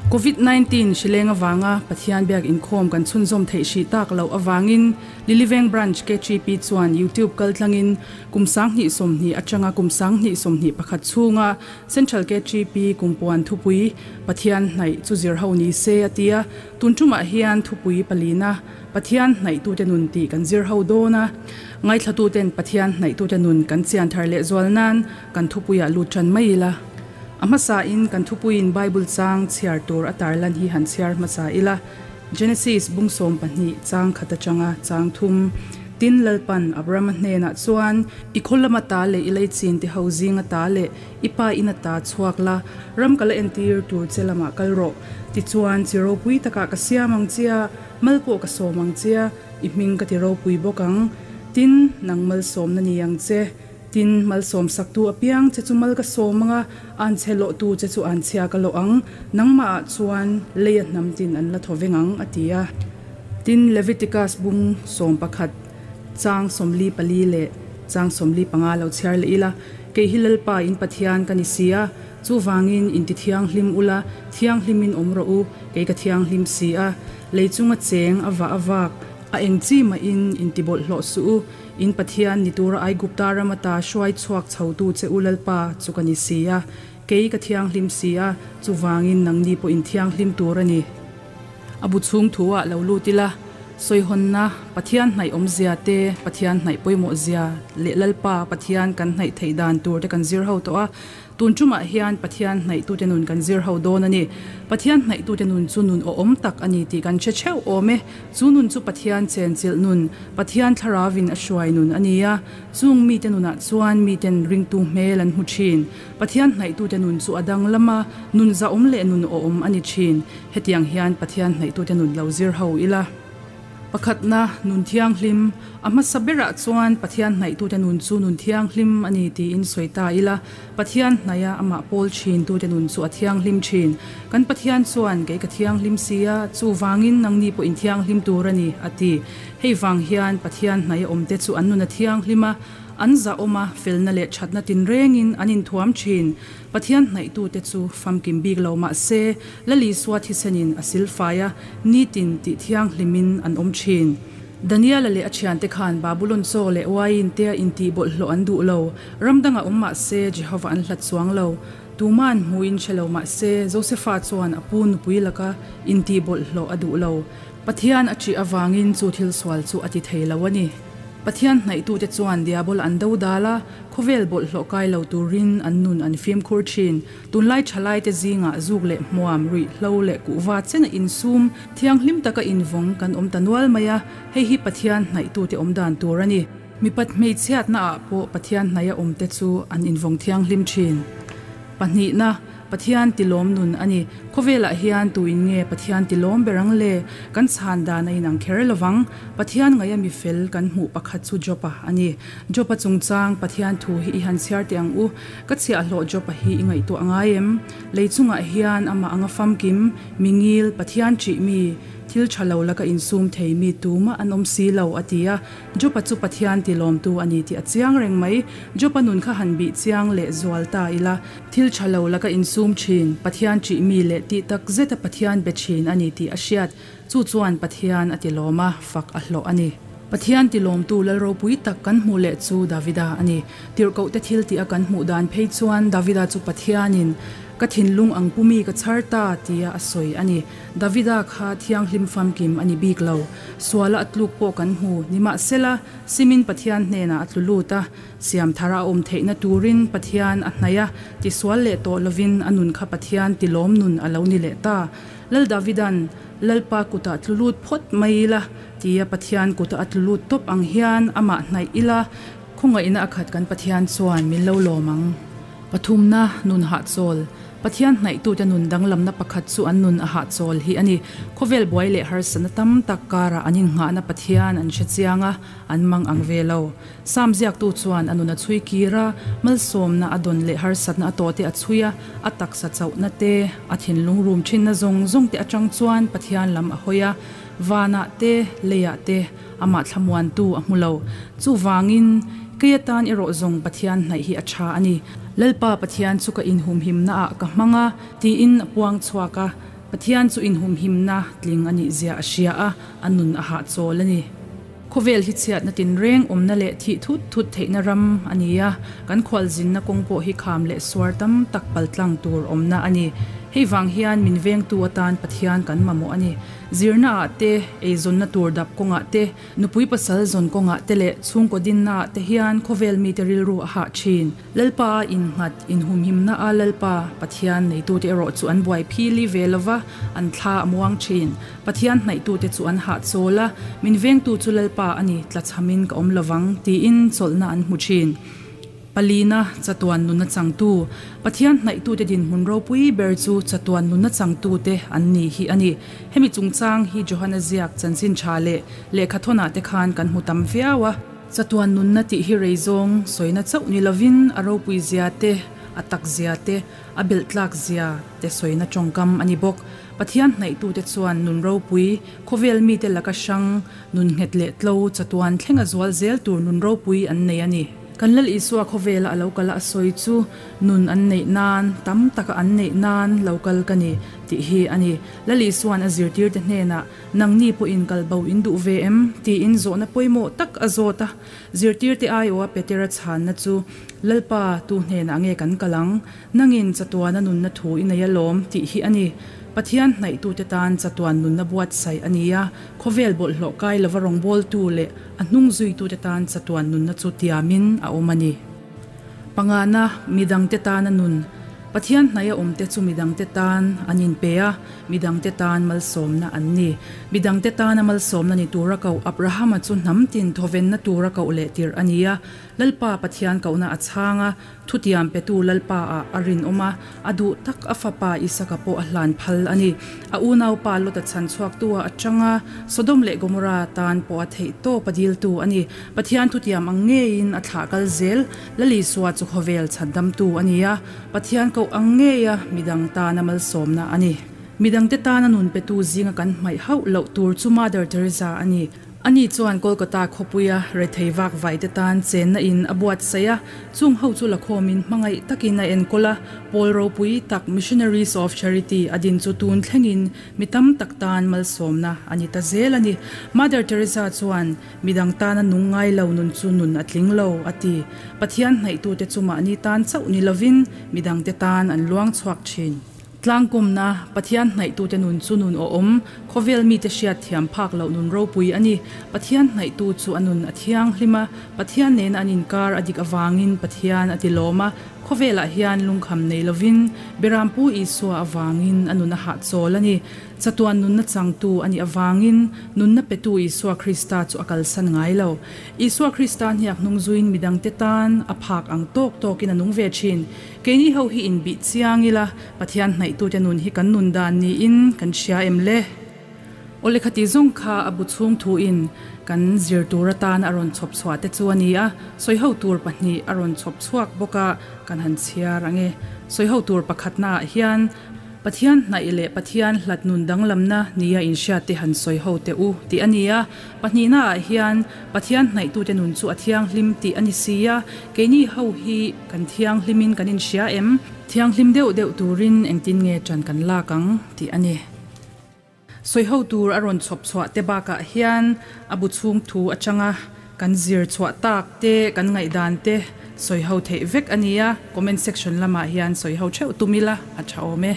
Covid 19 hrileng avanga Pathian biak inkhawm kan chhunzawm theih hrih tak loh avangin Liliveng Branch KTP chuan YouTube kaltlangin kum 2020 atanga kum 2021 chhunga Central KTP kumpuan thupui Pathian hnaih chu zir ho ni se a tia tun tumah hian thupui palina Pathian hnaih tute nun tih kan zir ho dawn a ngaithla tuten Pathian hnaih tute nun kan chian thar leh zual nan kan thupuiah lut tan mai ila. A hmasa in kan thupuiin Bible chang chhiar tur a tarlan hi han chhiar hmasa ila. Genesis bung 12 chang khat atanga chang thum. Tin Lalpan Abrahama hnenah chuan i khawlama ta leh i leichin te ho zinga ta leh i pa ina ta chhuak la ram kala entir tur che lama kal rawh. Tichuan chi ropui takah ka siam ang chia mal pawh ka sawm ang chia i hming ka ti ropui bawk ang. Tin nang mal sawm na ni ang che. Tin mal sawm sak tu apiang che chu mal ka sawm anga an che lo tu che chu an chhia ka lo ang nangmah ah chuan leia hnam tin an la thaw veng ang a ti a. Tin Leviticus bung 11 chang 44 leh chang 45 lo chhiar leh ila kei hi Lalpa in Pathian ka ni si a chu wangin in ti thiang hlim ula thiang hlimin awm ro u kei ka thiang hlim si a leichunga cheng awa awak a eng chi ma in in ti bawlh hlawh su u in Pathian ni tura Aigupta ramata hruai chhuak chho tu che u Lalpa chu ka ni si a kei ka thiang hlim si a chu wangin nangni pawh in thiang hlim tur ani. Abu chhung thu ah lo lut ila soi hon na Pathian hnaih awm zia te Pathian hnaih pawimawh zia leh Lalpa Pathian kan hnaih theih dan tur te kan zir ho tawh a tun tumah hian Pathian hnaih tu te nun kan zir ho dawn ani. Pathian hnaih tu te nun chu nun awm tak ani tih kan che cheu awm e chu nun chu Pathian chen chilh nun Pathian thlarawin a hruai nun ani a chung mi te nunah chuan mi ten ring tu hmel an hmu thin. Pathian hnaih tu te nun chu adang lama nun za awm leh nun awm ani thin. Hetiang hian Pathian hnaih tu te nun lo zir ho ila. Pakhat na nun thiang hlim a hmasa berah chuan Pathian hnaih tu te nun chu nun thiang hlim ani tiin sawi ta ila. Pathian hnaia amah pawl thin tu te nun chu a thiang hlim thin. Kan Pathian chuan kei ka thiang hlim sia chu wangin nangni pawh in thiang hlim tur ani ati. Hei wang hian Pathian hnaia awm te chu an nun a thiang hlima an za awma felna leh thatna tin rengin an in thuam thin. Pathian hnaih tu te chu famkim bik lo ma se lali suwa thisenin a silfaia nitin ti thiang hlimin an awm thin. Daniel leh a thian te khan Babylon chaw leh wine te in ti bawlh hlo an duh lo ramdanga awm ma se Jehova an hlat chuang lo tuman hmuin hrelo ma se Josepha chuan a pu nupui laka in ti bawlh hlo a duh lo. Pathian a chi awangin chu thil sual chu a ti thei lo ani. Pathian hnaih tu te chuan diabol an do dala khawvel bawlh hlo kai lo turin an nun an fim khur thin. Tunlai thalai te zinga zuk leh hmuam rui hlo leh kuhwa chena in sum thiang hlim taka in vawng kan awm ta nual mai a hei hi Pathian hnaih tu te awm dan tur ani. Mi pat hmei chhiat na ah pawh Pathian hnaih a awm te chu an in vawng thiang hlim thin. Pahnih na Pathian tilawm nun ani. Khawvelah hian tu in nge Pathian tilawm berang le kan chhan dan a inang kher lovang. Pathian ngaia mi fel kan hmuh pakhat chu Jopa ani. Jopa chungchang Pathian thu hi i han chhiar te ang u. Ka chhiah hlawh Jopa hi i ngaih tu angai em. Leichungah hian ama anga famkim mingil Pathian chi mi thil thalo laka insum thei mi tuma an awm si lo atia. Jopa chu Pathian tilawm tu ani ti a chiang reng mai. Jopa nun kha han bi chiang leh zual ta ila thil thalo laka insum thin Pathian chi mi leh ti tak zeta Pathian be thin ani ti a hriat chu chuan Pathian a tilawma fak a hlawh ani. Pathian tilawm tu Lalropui tak kan hmu leh chu Davida ani. Tirhkoh te thil ti a kan hmuh dan phei chuan Davida chu Pathianin ka thinlung ang pumi ka chhar ta tia a sawi ani. Davida kha thiang hlim famkim ani bik lo. Suala atluk pawh kan hmu nima sela simin Pathian hnena a tlu lut a siam thara awm theihna turin Pathian a hnaia ti sual leh tawh lovin anun kha Pathian tilawm nun a lo ni leh ta. Lal Davidan Lalpa kuta tlulut phawt mai ila tia Pathian kuta a tlulut top ang hian amah hnaih ila khawngaiina a khat kan Pathian chuan min lo lawm ang. Pathumna nun ha chawl Pathian hnaih tu te nun danglam na pakhat chu an nun a ha chawl hi ani. Khawvel buai leh harsana tam tak kara an in nga na Pathian an hre chianga an mang ang ve lo. Sam ziak tu chuan anun a chui kira malsawm na adon leh harsatna a to te a chuia a taksa chauh na te a thinlung rum thin na zawng zawng te atang chuan Pathian lam a hoia wana te leia te ama thlamuan tu a hmulo chu wangin keiatan i ro zawng Pathian hnaih hi a tha ani. Lalpa Pathian chu ka in hum him na a ka hmanga ti in puang chhuaka. Pathian chu inhumhimna tling a nihzia a hria a, a nun a hahchawl a ni. Khawvel hi chhiatna tinreng awmna leh thih thut thut theihna ram a ni a, kan khualzinna kawng pawh hi kham leh suar tam tak paltlang tur awmna a ni. Hei vang hian min vengtu atan Pathian kan mamawh a ni. Zirna ah te, eizawnna tur dap kawngah te, nupui pasal zawn kawngah te leh chhungkaw dinna ah te hian khawvel mite rilru a hah thin. Lalpa a innghat, inhumhimna a Lalpa, Pathian neitute erawh chu an buai phili ve lova, an thla a muang thin. Pathian hnaihtute chu an hahchawl a, Min vengtu chu Lalpa a ni, tlachhamin ka awm lovang, tiin chawlhna an hmu thin. Palina, chatuan nunna changtu. Pathian hnaihtute dinhmun ropui ber chu chatuan nunna changtute an ni hi a ni. Hemi chungchang hi Johana ziak chanchin tha leh lehkhathawnah te khan kan hmu tam viau a. Chatuan nunna tih hi rei zawng sawina chauh ni lovin a ropui zia te, a tak zia te, a belh tlak zia te sawina tawngkam a ni bawk. Pathian hnaihtute chuan nun ropui, khawvel mite laka hrang, nun nghet leh tlo, chatuan thlenga zual zel tur nun ropui an nei a ni. Kan Lal Isua khawvela a lo kal a a sawi chu nun an neih nan, tam taka an neih nan lo kal ka ni tih hi a ni. Lal Isua'n a zirtirte hnenah, Nangni pawhin kal bo in duh ve em? tiin zawhna pawimawh tak a zawt a. Zirtirte aiawha Petera chhanna chu, Lalpa, tu hnenah nge kan kal ang? Nangin chatuana nunna thu i nei alawm tih hi a ni. Pathian hnaihtute tan chatuan nunna buatsaih a ni a, khawvel bawlhhlawh kai lova rawngbawltu leh a hnung zuitute tan chatuan nunna chu tiamin a awm a ni. Pangana, midangte tana nun. Pathian hnaia awmte chu midangte tan an inpe a, midangte tan malsawmna an ni. Midangte tana malsawmna ni tura koh Abrahama chu hnam tin thawvenna tura koh leh tirh a ni a, Lalpa Pathian kohna a chhang a, Thutiam petu Lalpa ah a rinawm a, a duh tak a fapa Isaka pawh a hlan phal a ni. A unaupa Lota chhan chhuaktu ah a chang a, Sodom leh Gomorrah tan pawh a theih tawp a diltu a ni. Pathian thutiam ang ngeiin a thlah kal zel. Lal Isua chu khawvel chhandamtu a ni a, Pathian koh ang ngeia midang tana malsawmna a ni. Midangte tana nun petu zinga kan hmaih hauh loh tur chu Mother Teresa a ni. Ani chuan Kolkata khawpuia rethei vak vaite tan chenna in a buatsaih a, chung ho chu lakhawmin hmangaih takin a enkawl a, pawl ropui tak Missionaries of Charity a din chu tun thlengin mi tam tak tan malsawmna a ni ta zel a ni. Mother Teresa chuan, Midang tana nung ngai lo nun chu nun a tling lo, a ti. Pathian hnaihtute chu mahni tan chauh ni lovin midangte tan an luang chhuak thin. Tlangkawmna, Pathian hnaihtute nun chu nun awhawm, khawvel mite hriat thiam phak loh nun ropui a ni. Pathian hnaihtu chu a nun a thianghlim a, Pathian nena an inkar a dik avangin Pathian a tilawm a, khawvelah hian lungkham nei lovin Berampu Isua avangin a nun a hahchawl a ni. Chatuan nunna changtu a nih avangin nunna petu Isua Krista chu a kalsan ngai lo. Isua Krista hniak hnung zuiin midangte tan a phak ang tawk tawkin a nung ve thin. Keini ho hi inbih chiang ila, Pathian hnaihtute nun hi kan nun dan niin kan hria em le? Awle khati zawng kha a bu chhung thuin kan zir tur atan a rawn chhawp chhuah te chu a ni a, sawiho tur pahnih a rawn chhawp chhuak bawk a, kan han chhiar ang e. Sawiho tur pakhatnaah hian Pathian hnaih leh Pathian hlat nun danglamna nia inhriat te han sawi ho teh u tih a ni a. Pahnihnaah hian Pathian hnaihtute nun chu a thianghlim tih a ni si a, keini ho hi kan thianghlimin kan inhria em? Thianghlim deuh deuh turin engtin nge ṭan kan lak ang tih a ni. Sawi ho tur a rawn chhawp chhuah te bakah hian a bu chhung thu atanga kan zir chhuah tak te, kan ngaihdan te sawi ho theih vek a ni a, comment section lamah hian sawi ho theuh tum ila a tha awm e.